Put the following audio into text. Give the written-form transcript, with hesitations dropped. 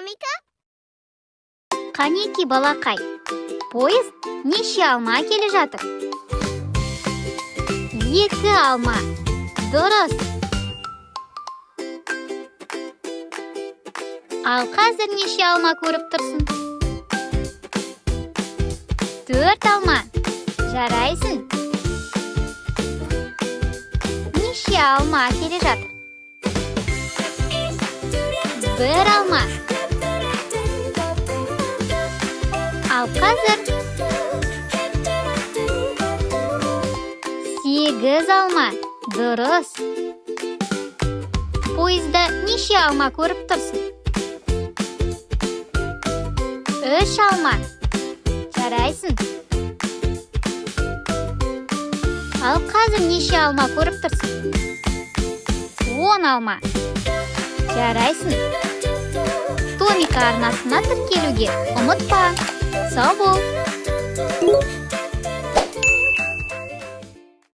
Томика. Қанеки, балақай, пойыз неше алма әкеле жатыр? Екі алма. Дұрыс. Ал қазір неше алма көріп тұрсың? Төрт алма. Жарайсың. Неше алма әкеле жатыр? Бір алма. Ал қазір 8 алма. Дұрыс. Пойызда неше алма көріп тұрсың? 3 алма. Жарайсың. Ал қазір неше алма көріп тұрсың? 10 алма. Жарайсың. Томика арнасына тіркелуге ұмытпа. Сау бол.